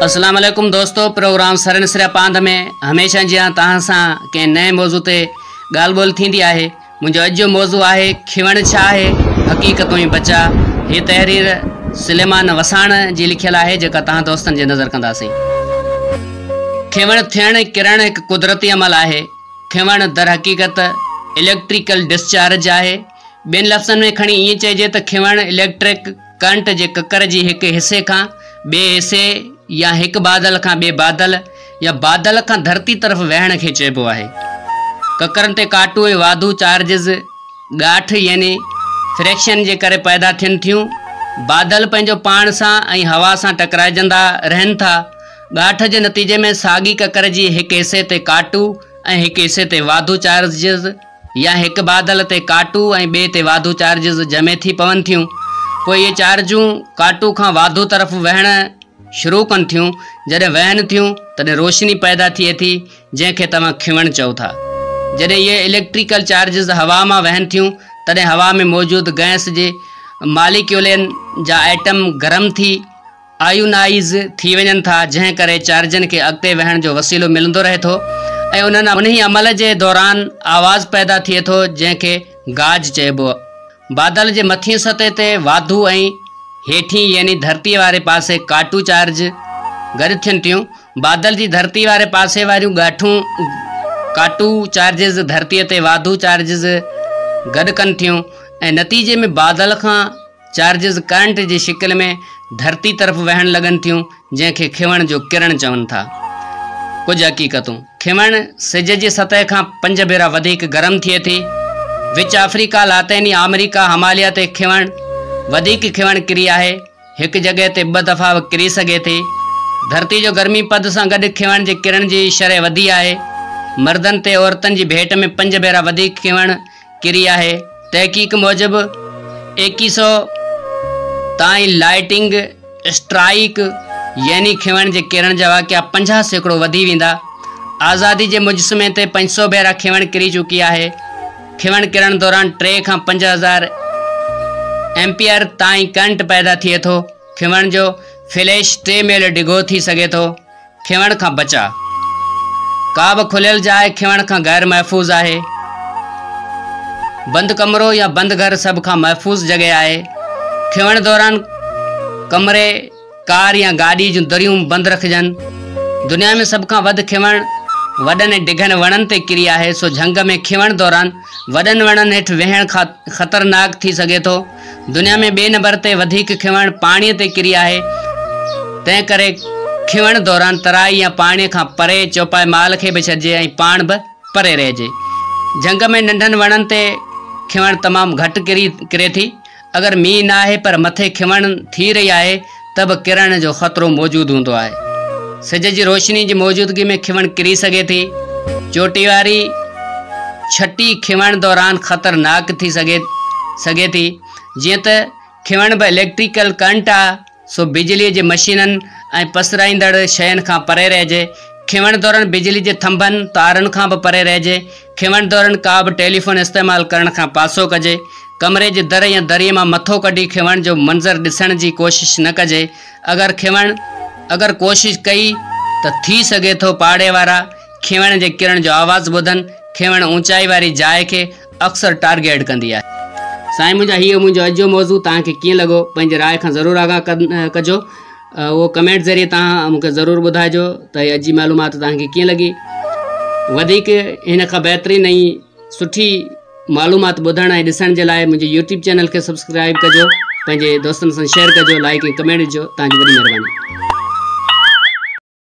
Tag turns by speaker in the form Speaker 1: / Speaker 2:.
Speaker 1: اسلام عليڪم دوستو پروگرام سرن سريا پاند ۾ هميشه جيان توهان سان ڪنهن نئين موضوع تي ڳالهه ٻولهه ٿيندي آهي. منهنجو اڄ جو موضوع آهي کنوڻ ڇا آهي؟ حقيقتون ۽ بچاء. هي تحرير سليمان وساڻ جي لکيل آهي جيڪا توهان دوستن جي نظر ڪنداسين. کنوڻ ٿيڻ ۽ ڪرڻ هڪ قدرتي عمل آهي. کنوڻ درحقيقت اليڪٽريڪل ڊسچارج آهي. ٻين لفظن ۾ کڻي ائين چئجي ته کنوڻ اليڪٽرڪ ڪرنٽ جي ڪڪر جي هڪ حصي کان ٻئي حصي يا هڪ بادل کان ٻئي بادل يا بادل کان ڌرتي طرف وهڻ کي چئبو آهي. ڪڪرن تي ڪاٽو ۽ واڌو چارجز گاٺ يعني فريڪشن جي ڪري پيدا ٿين ٿيون. بادل پنهنجو پاڻ سان ۽ هوا سان ٽڪرائجندا رهن ٿا. گاٺ جي نتيجي ۾ ساڳي ڪڪر جي هڪ حصي تي ڪاٽو ۽ هڪ حصي تي واڌو چارجز يا هڪ بادل تي ڪاٽو ۽ ٻئي تي واڌو چارجز جمع ٿي پون ٿيون. پوء اهي چارجون ڪاٽو کان واڌو طرف وهڻ شروع ڪن ٿيون. جڏهن وهن ٿيون، تڏهن روشني پيدا ٿئي ٿي، جنهن کي توهان کنوڻ چئو ٿا. جڏهن اهي اليڪٽريڪل چارجز هوا مان وهن ٿيون، تڏهن هوا ۾ موجود گئس جي ماليڪيولن جا ائٽم گرم ٿي، آيونائيز ٿي وڃن ٿا، جنهن ڪري چارجن کي اڳتي وهڻ جو وسيلو ملندو رهي ٿو ۽ انهن انهي عمل جي دوران آواز پيدا ٿئي ٿو، جنهن کي گاج چئبو. بادل جي مٿين سطح تي واڌو ۽ هيٺين يعني ڌرتيء واري پاسي ڪاٽو چارج گڏ ٿين ٿيون. بادل جي ڌرتيء واري پاسي واريون گاٺون ڪاٽو چارجز ڌرتيء تي واڌو چارجز گڏ ڪن ٿيون ۽ نتيجي ۾ بادل کان چارجز ڪرنٽ جي شڪل ۾ ڌرتي طرف وهڻ لڳن ٿيون، جنهن کي کنوڻ جو ڪرڻ چون ٿا. ڪجهه حقيقتون، کنوڻ سج جي سطح کان پنج ڀيرا وڌيڪ گرم ٿئي ٿي. وچ آفريڪا، لاطيني آمريڪا، هماليه تي کنوڻ وڌيڪ کنوڻ ڪري آهي. هڪ جڳهه تي ٻه دفعا به ڪري سگهي ٿي. ڌرتي جو گرمي پد سان گڏ کنوڻ جي ڪرڻ جي شرح وڌي آهي. مردن تي عورتن جي ڀيٽ ۾ پنج ڀيرا وڌيڪ کنوڻ ڪري آهي. تحقيق موجب ايڪيهه سو تائين لائٽنگ اسٽرائيڪ يعني کنوڻ جي ڪرڻ جا واقعا 50% وڌي ويندا. آزادي جي مجسمي تي 500 ڀيرا کنوڻ ڪري چڪي آهي. کنوڻ ڪرڻ دوران 3 کان 5000 ايمپيئر تائين ڪرنٽ پيدا ٿئي ٿو. کنوڻ جو فليش 3 ميل ڊگهو ٿي سگهي ٿو. کنوڻ کان بچاء. ڪا به کليل جاء کنوڻ کان غير محفوظ آهي. بند ڪمرو يا بند گهر سڀ کان محفوظ جڳهه آهي. کنوڻ دوران ڪمري، ڪار يا گاڏي جون دريون بند رکجن. دنيا ۾ سڀ کان وڌ کنوڻ وڏن ۽ ڊگهن وڻن تي ڪري آهي سو جهنگ ۾ کنوڻ دوران وڏن وڻن هيٺ ويهڻ خطرناڪ ٿي سگهي ٿو. دنيا ۾ ٻئي نمبر تي وڌيڪ کنوڻ پاڻيء تي ڪري آهي، تنهن ڪري کنوڻ دوران ترائي يا پاڻيء کان پري چوپائي مال کي به ڇڏجي ۽ پاڻ به پري رهجي. جهنگ ۾ ننڍن وڻن تي کنوڻ تمام گهٽ ڪري ٿي. اگر مينهن نه آهي پر مٿي کنوڻ ٿي رهي آهي ته به ڪرڻ جو خطرو موجود هوندو آهي. سج جي روشني جي موجودگي ۾ کنوڻ ڪري سگهي ٿي. چوٽي واري ڇٽي کنوڻ دوران خطرناڪ ٿي سگهي ٿي. جيئن ته کنوڻ به اليڪٽريڪل ڪرنٽ آ سو بجليء جي مشينن ۽ پسرائيندڙ شين کان پري رهجي. کنوڻ دوران بجلي جي ٿنڀن، تارن کان به پري رهجي. کنوڻ دوران ڪا به ٽيليفون استعمال ڪرڻ کان پاسو ڪجي. ڪمري جي در يا دريء مان مٿو ڪڍي کنوڻ جو منظر ڏسڻ جي ڪوشش نه ڪجي. اگر کنوڻ اگر ڪوشش ڪئي ته ٿي سگهي ٿو پاڙي وارا کنوڻ جي ڪرڻ جو آواز ٻڌن. کنوڻ اوچائي واري جاء کي اڪثر ٽارگيٽ ڪندي آهي. سائين منهنجا هيء منهنجو اڄ جو موضوع توهان کي ڪيئن لڳو پنهنجي راء کان ضرور آگاهه ڪجو. اهو ڪمينٽ ذريعي توهان مون کي ضرور ٻڌائجو ته اڄ جي معلومات توهان کي ڪيئن لڳي. وڌيڪ هن کان بهترين ۽ سٺي معلومات ٻڌڻ ۽ ڏسڻ جي لاء منهنجي يوٽيوب چينل کي سبسڪرائب ڪجو، پنهنجي دوستن سان شيئر ڪجو، لائڪ ۽ ڪمينٽ ڏجو. توهان جي وڏي مهرباني.